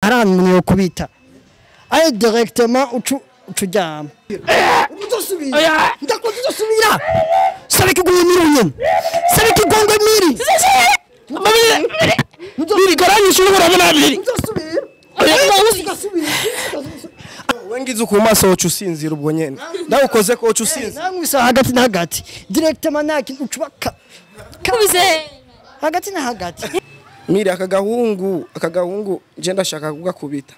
Hari umuntu yokubita ayo directement ucu ucuryama. Uzosubira, ndakuzi, uzosubira. Sabe kiguye miri nyene, sabe kigongwe miri. Miri karanyishe, urabona miri. Uzosubira, uzosubira. Wengize ku maso woca usinzira ubwo nyene, ndawukoze ko woca usinzira. Namwisa hagati na hagati directement, nta ucubaka. Kubize. Hagati na hagati. Miri, aka gahungu je ndashaka kugakubita.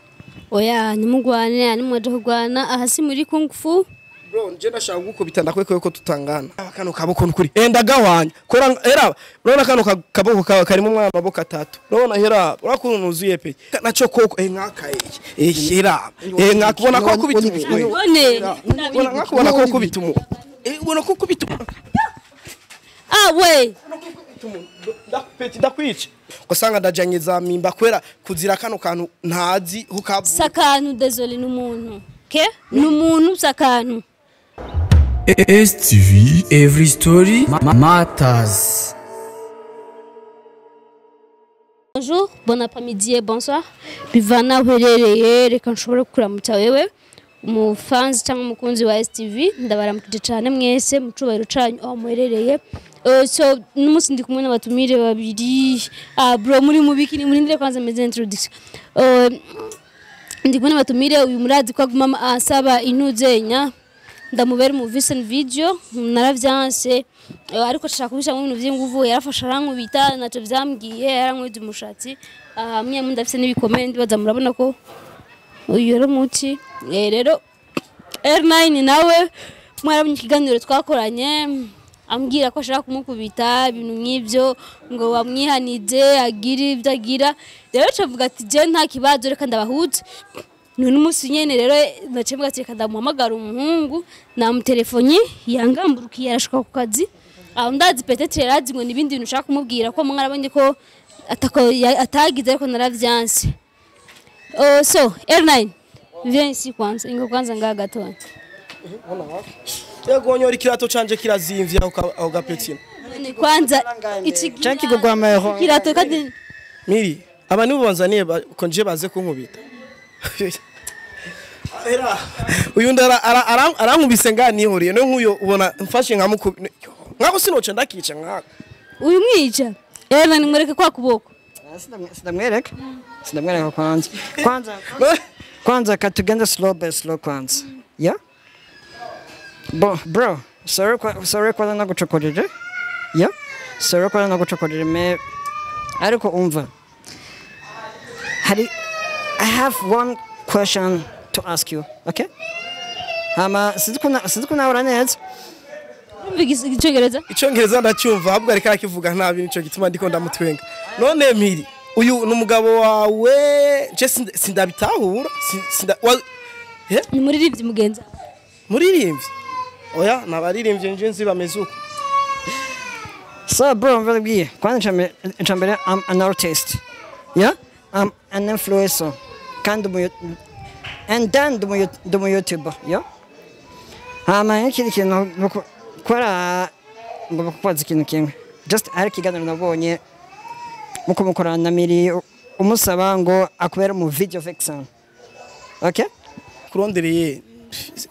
Oya, nimugwane, nimwaje kugwana aha si muri kung fu. Bro, nje ndashaka kugukubita, ndakweko ko tutangana. Kano kaboko nukuri enda gahwanya kora era. Urabona kano kaboko kawe karimo umwana amaboko atatu. Urabona hera, urakuntu nuzuye pe naco koko nkaka hera nkakubona ko kubita umuntu. None. Ubona nkakubona ko kubita umuntu, ubona ko kubita umuntu. Ah we. Ndakupeti, ndakwica, usanga ndajanye za mimba kwera kuzira kano kantu ntazi hukavu. Sakantu, désolé, n'umuntu. Ke? N'umuntu sakantu. STV Every Story Matters. Bonjour, bon après-midi et bonsoir. Bivana uherereye, reka nshobore kukuramutsa wewe umufanzi cyangwa umukunzi wa STV. Ndabaramukije cyane mwese mu cubahiro canyu aho muherereye. So n'umunsi ndi kumwe n'abatumire babiri. Ah bro, muri mubiki ni murindire kwanza meze introduction. Ndi kumwe n'abatumire. Uyu murazi ko aguma asaba intuzenya ndamubera mu vision video, naravyanse. Ariko ashaka kubisha mu bintu vy'inguvu, yarafashe arankubita, naco vyambwiye, yarankwiza umushatsi hamwe mu ndafise n'ibikomere, ndibaza murabona ko uyu yari umuti. Rero R9 nawe mwarabonye ikiganiro twakoranye, ambwira ko ashaka kumukubita, ibintu nk'ibyo, ngo bamwihanize agire ibyo agira. Rero cavuga ati je nta kibazo, reka ndabahuze. None umunsi nyene rero naciye mvuga ati reka ndamuhamagara umuhungu. Namutelefoni yangamburukiye, arashuka ku kazi aho. Ndazi peut-être yarazi ngo nibindi bintu ushaka kumubwira, ko mwarabonye ko atako atagize, ariko naravyanse. Oh, so R9, viens ici kwanza, ingo kwanza ngaha gatoya. Yego, nyora ikirato canje kirazimvye aho gapetina. None kwanza iki Canke kigurwa amahero. Kirato kandi. Miri, aba nibo banzaniye ko nje baze kunkubita. Era uyu ndara arankubise nga nihuriye no nkuyo ubona mfashe nkamukubita nkako sinoca ndakica nkako. Uyu mwica R9, mwereke kwa kuboko. Sindamwereka, sindamwereka. Kwanza, kwanza, kwanza katugende slow by slow kwanza. Yeah, bo bro, sorry kwa sorry kwanza nagucokojeje. Yeah, sorry kwanza nagucokojeje me, ariko umva, hari I have one question to ask you, okay? Hama sinzi ko nawe neza. Urumva icyongereza? Icyongereza ndacyumva, ahubwo ariko arakivuga nabi, nico gituma ndiko ndamutwenga. None Mpiri, uyu ni umugabo wawe? Je sindabitahura. He? Ni muririmbyi mugenza. Muririmbyi? Oya, nabaririmbyi nje nzi bameze uko. So bro, mbabwiye kwanza icambere, I'm an artist. Yeah? I'm an influencer. Kandi and then ndi umu YouTuber. Yeah? Hama ikindi kintu nuko kora ngomba kukubaza ikintu kimwe. Just hari ikiganiro nabonye muko mukorana na Miri, umusaba ngo akubere mu video vixen. Okay? Kurondereye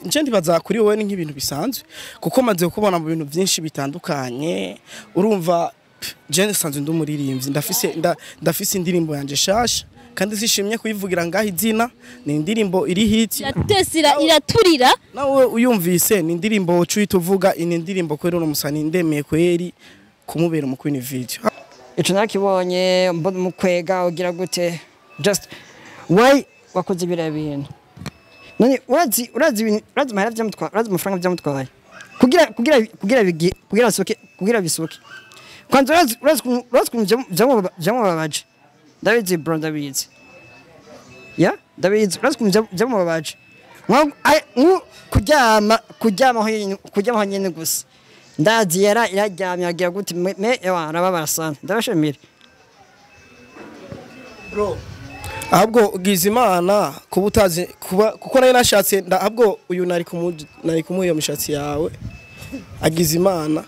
nje ndibaza kuri wowe ni nk'ibintu bisanzwe, kuko maze kubona mu bintu byinshi bitandukanye. Urumva je nsanzwe ndi umuririmbyi, ndafise indirimbo yanje shasha kandi zishimye kuyivugira ngaho izina. Ni indirimbo iri hit. Iratesira, iraturira. Nawe uyumvise, ni indirimbo woca uhita uvuga ini ndirimbo kweri uno musani ndemeye kweri kumubera mu queen video. Ico nakibonye mbona mukwega ugira gute. Just why wakoze biriya bintu? None urazi ibintu, urazi amahera vyamutwaye, urazi amafaranga vyamutwaye kugira kugira soke, kugira bisoke? Kwanza urazi ukuntu vyamubabaje? Ndabizi bro, ndabizi. Yeah, ndabizi. Urazi ukuntu vyamubabaje? Nko kuryama aho nyene gusa, ndazi yara iraryamye agira gute me ewa arababara sana. Ndabashimira. Bro, ahubwo ugize Imana kuba utazi kuba, kuko nayo nashatse ahubwo uyu nari kumuha iyo mishatsi yawe. Agize Imana.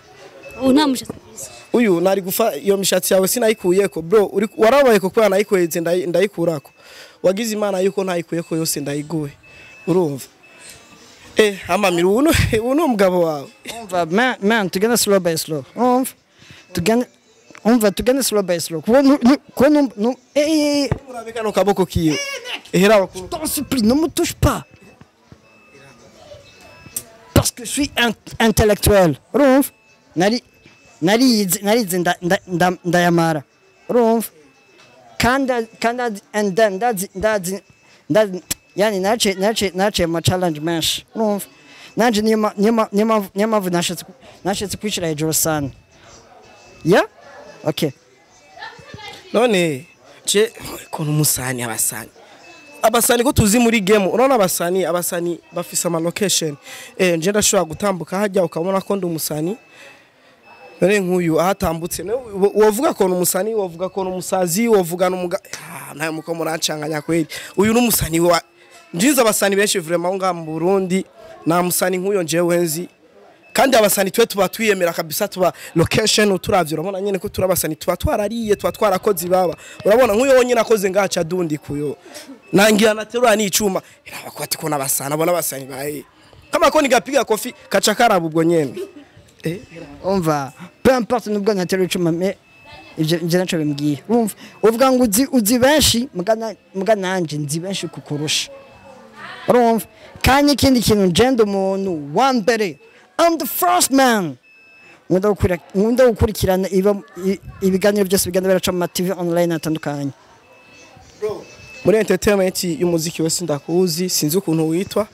Ubu nta mushatsi mwiza. Uyu nari gufa iyo mishatsi yawe sinayikuyeko bro, warabaye kuko yanayikweze ndayikurako. Wagize Imana yuko ntayikuye ko yose ndayiguhe, urumva? Amamira ubu ubu ni umugabo wawe. Umva man, man, tugende slow by slow. Umva, tugende, umva, tugende slow by slow, kuko kuko Murabe kano kaboko kiwe, ehera abakuru. T'en supplie, ne me touche pas. Parce que je suis intellectuel. Urumva? Nari narize narize ndayamara. Urumva? Kandi and then ndazi ndazi ndazi yani nace ma challenge menshi. Urumva? Nanje niyo mpamvu nashatse kwishira hejuru sana. Yeah? Okay. None je kono umusani, abasani ko tuzi muri game, urabona abasani bafise ama location. Nje ndashobora gutambuka hajya ukabona ko ndi umusani. None nk'uyu ahatambutse wovuga ko ni umusani, wovuga ko ni umusazi, wovuga n'umuga? Ah, nawe muko murancanganya kweli. Uyu ni umusani wa njinze abasani benshi vraiment ngaha mu Burundi, nta musani nk'uyo njewe nzi. Kandi abasani twe tuba twiyemera kabisa, tuba location uturavye urabona nyene ko turi abasani, tuba twarariye, tuba twarakoze ibaba. Urabona nk'uyo wonyine akoze ngaca dundi kuyo nangira naterura n'icuma iraba ko ati ko nabasana abona abasani baye kama ko nigapiga kofi kaca karaba ubwo nyene. Umva, peu importe nubwo natera icuma, mais ivyo naco bimbwiye. Urumva, uvuga ngo uzi benshi, muga nanje nzi benshi kukurusha. Urumva? Kandi ikindi kintu, nje ndi umuntu wa mbere, I'm the first man nkunda gukurikirana ibiganiro byose bigenda biraca mu ma TV online atandukanye. Muri entertainment y'umuziki wese ndakuzi, sinzi ukuntu witwa,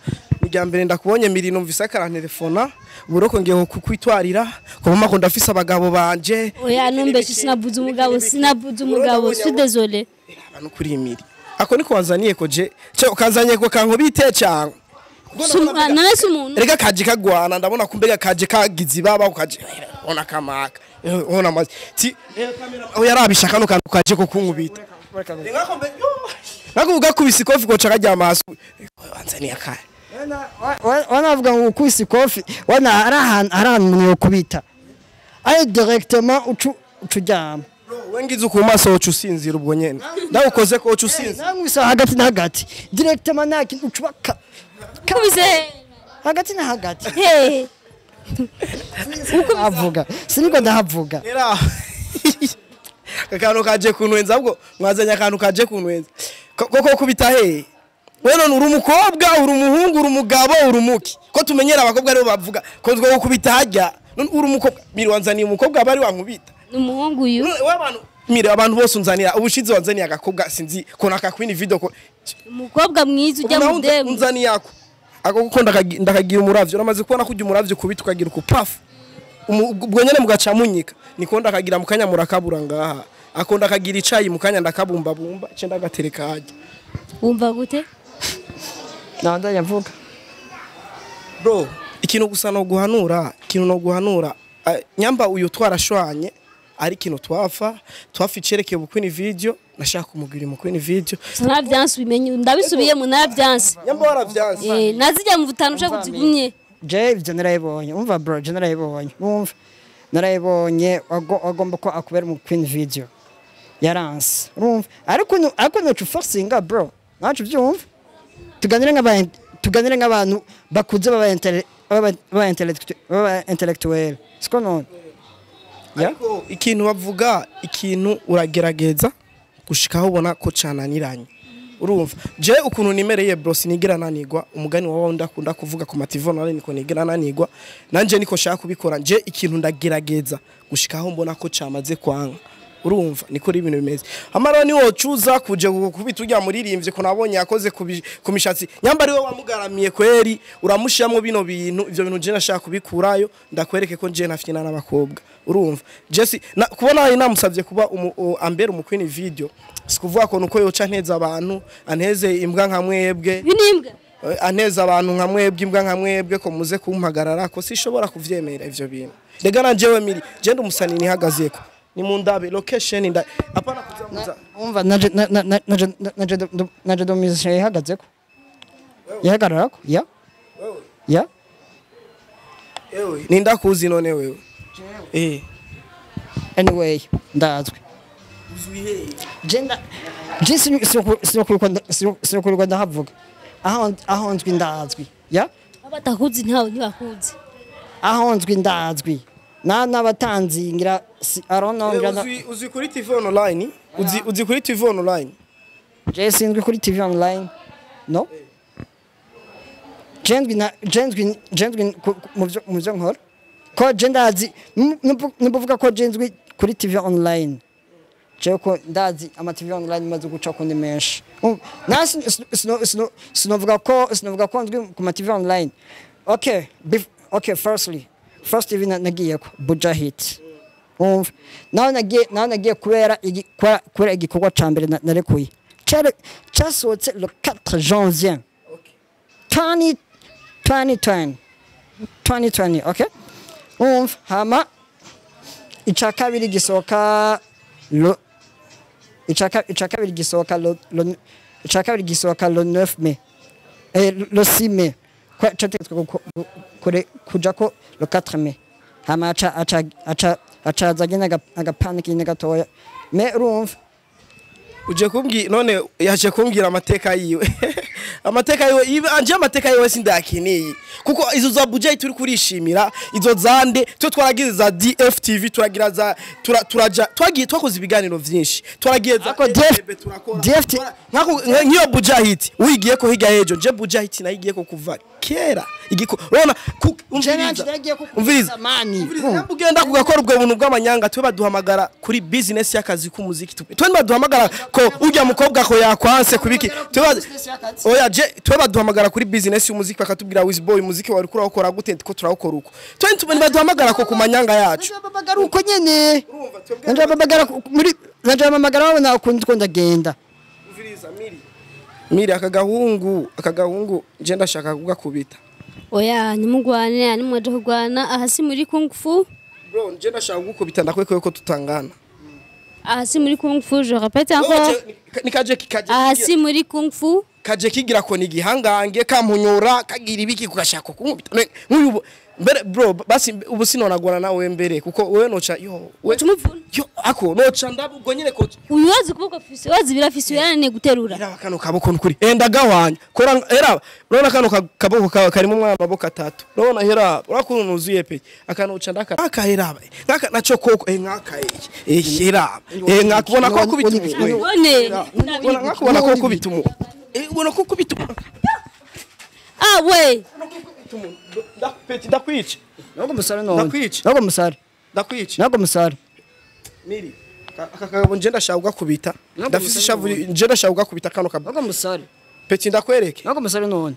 ni rya mbere ndakubonye. Miri numvise akarantelefona uburoko ngiye kukwitwarira ko mama ko ndafise abagabo banje. Oya, numbeshe, sinavuze umugabo, sinavuze umugabo, suis désolé. Abantu kuri imiri ako niko wanzaniye ko je cyo kanzaniye ko kankubite cyangwa? None si umuntu? Rega kaje kagwana, ndabona kumbega kaje kagize ibaba, kaje ona kamaka ona mazi ti kamera aho yarabisha kano kantu kaje ko kunkubita. Nako ugakubise ikofi ko cakaryama hasi, wanzaniye akaya. Wanavuga ngo ukubise ikofi, wana ari ahantu umuntu yokubita ari directement ucu uryama. We ngize ku maso woca usinzira ubwo nyene, ndawukoze ko woca usinzira. Namwisa hagati na hagati directement, nta kintu ucubaka. Kubise? Hagati na hagati. He? Avuga siniko ndahavuga. Era akantu kaje kunwenza, ahubwo mwazanye akantu kaje kunwenza koko kubita he? We none uri umukobwa, uri umuhungu, uri umugabo, uri umuki? Ko tumenyera abakobwa aribo bavuga ko two gukubita hajya, none uri umukobwa? Miri wanzaniye umukobwa bari wankubita. Ni umuhungu uyu. None we abantu, miri abantu bose unzanira, ubushize wanzaniye agakobwa sinzi ko naka queen video ko. Umukobwa mwiza ujya mu demu. Unzaniye ako kuko ndakagira umuravyo, uramaze kubona ko ujya umuravyo kubita ukagira uku pafu, ubwo nyene mugaca munyika, niko ndakagira mukanya murakabura ngaha. Ako ndakagira icayi mukanya ndakabumbabumba ce ndagatereka hajya. Wumva gute? Nabandanya mvuga. Bro, ikintu gusa no guhanura, ikintu no guhanura, nyamba uyu twarashwanye ari ikintu twafa icerekeye ubukwini video, nashaka kumugwira mu queen video. Narabyanse, ubimenye, ndabisubiyemo, narabyanse. Nyamba waravyanse. Eh, nazijya mu butanu ushaka kuzigumye. Je ivyo narayibonye. Umva bro, je narayibonye. Umva, narayibonye. Agomba ko akubera mu queen video, yaranse. Urumva, ariko ntucu forcinga bro, ntacu byumva. Tuganire nk'abantu bakuze, baba intellectuel, siko none? Yeah? Ariko ikintu bavuga, ikintu uragerageza gushikaho ubona ko cananiranye. Urumva je ukuntu nimereye bro, sinigera nanigwa. Umugani wawe ndakunda kuvuga ku mativo nare, niko nigera nanigwa, nanje niko shaka kubikora. Nje ikintu ndagerageza gushikaho mbona ko camaze kwanga. Urumva niko uri ibintu bimeze. Amara ni wocuza kuje kubita ujya muririmbye ko nabonye yakoze ku mishatsi, nyamba ari we wamugaramiye kweri uramushiramwo bino bintu. Ivyo bintu je nashaka kubikurayo, ndakwereke ko nje ntafyina n'abakobwa. Urumva Jesse na, kubona ari namusavye kuba ambera umu queen video, sikuvuga ko nuko yoca nteza abantu, anteze imbwa nka mwebwe. Ibi ni imbwa. Anteza abantu nka mwebwe, imbwa nka mwebwe, ko muze kumpagarara ko sishobora kuvyemera ivyo bintu. Rega na jewe miri je ndi umusani nihagazeko, ni mu ndabe location nda apana kuzamuza. Umva, naje do musicien yahagazeko, yahagararako ya. Ewe nindakuzi none wewe? Anyway, ndazwi. Uzwi hehe? Jenda je sinokurirwa ndahavuga aho nzwi ndazwi ya Abatakuzi ntawe ntibakuzi. Aho nzwi ndazwi na nabatanzi ngira I don't know ngira Uzwi kuri TV online? Uzi kuri TV online? Je sinzwi kuri TV online. No. Jenzwi mu byo nkora. Ko je ndazi nuvuga ko jenzwi kuri TV online. Je ko ndazi ama TV online maze guca ko ndi menshi. Na sinovuga ko nzwi ku ma TV online. Okay, okay, firstly. First TV nagiye ko Buja Hit. Naho nagiye kubera igikorwa ca mbere narekuye. Cyasohotse le 4 janvier. Okay. 2020, okay? Hama ica kabiri gisohoka le ica kabiri gisohoka le 9 mai. Le 6 mai. Cyategetswe kuja ko le 4 mai. Hama aca azanye agapaniki nyine gatoya. Mais urumva uje kumbwira none yaje kumbwira amateka yiwe. Amateka yiwe anje amateka yiwe sindakeneye kuko izo za Buja turi kurishimira izo zande twe twaragize za DFTV turagira za turaja twagiye twakoze ibiganiro vyinshi twaragiye za DFT nkako nkiyo Buja Hit wigiye ko higa hejo je Buja Hit nayigiye ko kuva kera igiko urabona umviriza ugenda kugakora ubwo buntu bw'amanyanga twe baduhamagara kuri business y'akazi k'umuziki twe baduhamagara ko ujya mukobwa ko yakwanse kubiki oya je twe baduhamagara kuri business y'umuziki bakatubwira Wizboy umuziki wari kurawukora gute ko turawukora uko twe baduhamagara ko kumanyanga yacu babagara uko nyene nje babagara muri nje babagara babona ukundi ko ndagenda. Umviriza Miri akagahungu nje ndashaka kugakubita. Oya nimugwane nimwaje kugwana aha si muri kung fu bro nje ndashaka kugukubita ndakwekwe ko tutangana. Aha si muri kung fu, je répète encore. Nikaje kikaje. Aha si muri kung fu. Kaje kigira ko nigihangange kampunyura kagira ibiki kugashaka kunkubita. Nkuyu mbere bro basi ubu sinonagwana nawe mbere kuko wewe noca yo we yo ako noca ndabwo nyine ko uyu wazi kuboko fisi wazi birafisi yanane guterura. Era kano kaboko nukuri enda gahwanya kora era urabona kano kaboko karimo umwana maboko atatu urabona hera urakuntu nuzuye pe akanoca ndaka akahera ngaka naco koko nkaka hera nkakubona ko kubita none nkakubona ko kubita umu ubona ko kubita ah we ndakupeti ndakwica nako musare none nako musare ndakwica nako musare Miri akakagabo nje ndashaka gukubita ndafise ishavu nje ndashaka gukubita kano kaboko nako musare peti ndakwereke nako musare none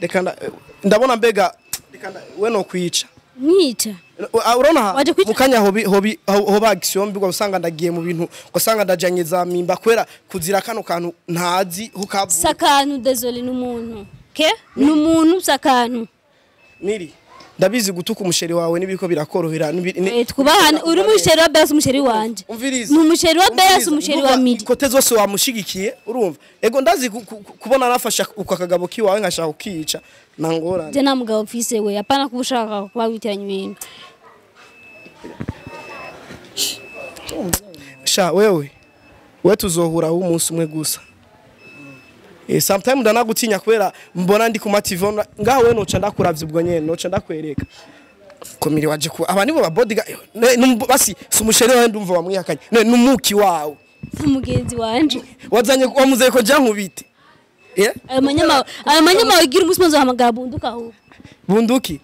reka ndabona mbega reka we no kwica mwica urabona mukanya hobi hoba action mbi usanga ndagiye mu bintu usanga ndajanye za mimba kwera kuzira kano kantu ntazi hukavu sakanu désolé n'umuntu ke n'umuntu sakanu Miri ndabizi gutuka umusheri wawe nibiko birakorohera twubahane uri umusheri wa Beyasi umusheri wanje ni umusheri wa Beyasi umusheri wa Miri kote zose wamushigikiye urumva ego ndazi kubona nafasha uko akagabo kiwawe nkashaka kukica nangorane je namugabo mfise we apana kubushaka kuba witiranya ibintu sha wewe we tuzohura umunsi umwe gusa. Sometimes ndanagutinya kubera mbona ndi ku TV ngaho we noca ndakuravye ubwo nyene noca ndakwereka komiri waje ku aba nibo ba bodyguard basi sumusheri wawe ndumva wamwihakanye numuki wawe umugenzi wanje wazanye wamuzeye ko jankubite ayo manyama wigira umunsi nzohamagara bunduka aho bunduki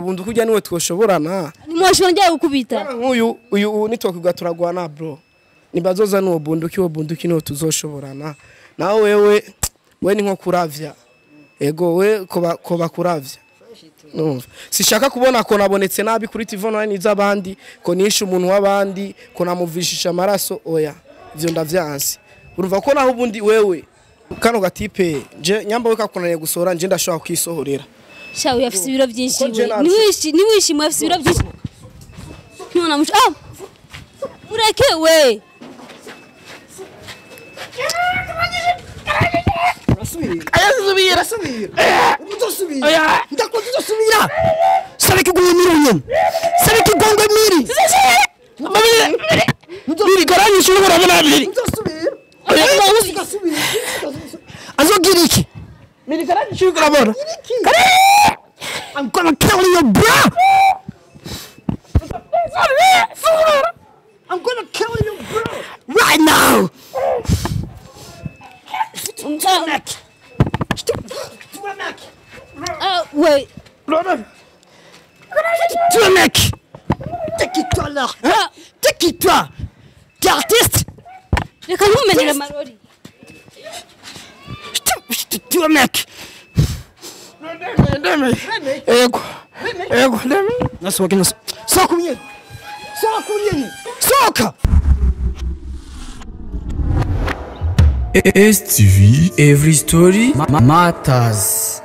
bunduki ujya niwe twoshoborana nimwashobora njya gukubita nkuyu uyu nitwakwiga turagwana bro nibazoza nuwo bunduki wo bunduki niwo tuzoshoborana nawe wewe we ni nko kuravya ego we ko bakuravya numva sishaka kubona ko nabonetse nabi kuri TV online izabandi ko nisha umuntu wabandi ko namuvishisha amaraso oya ivyo ndavyanse urumva ko naho ubundi wewe kano gatipe je nyamba we kakunaniye gusora nje ndashobora kwisohorera sha uyu afise ibiro byinshi we niwishi niwishi afise ibiro byinshi none mush ah mureke we Ayasubira subira. Uzosubira. Ndakuzi uzosubira. Sabe kigongwe miri nyene. Sabe kigongwe miri. Mirikaranyishe uriko urabona Miri. Nzosubira. Nzosubira. Azogira iki? Mirikaranyishe uriko urabona. I'm gonna kill you, bro. I'm gonna kill you, bro. Right now. Wait. Toi, mec. T'es qui, toi, là? Hein? T'es qui, toi? T'es artiste? Reka ntumenere amarori. Toi, mec. Ndemeye. Ego. Ego ndemeye. Nasohoke, nasohoke. Sohoka unyene. Sohoka unyene. Sohoka. STV Every Story Matters.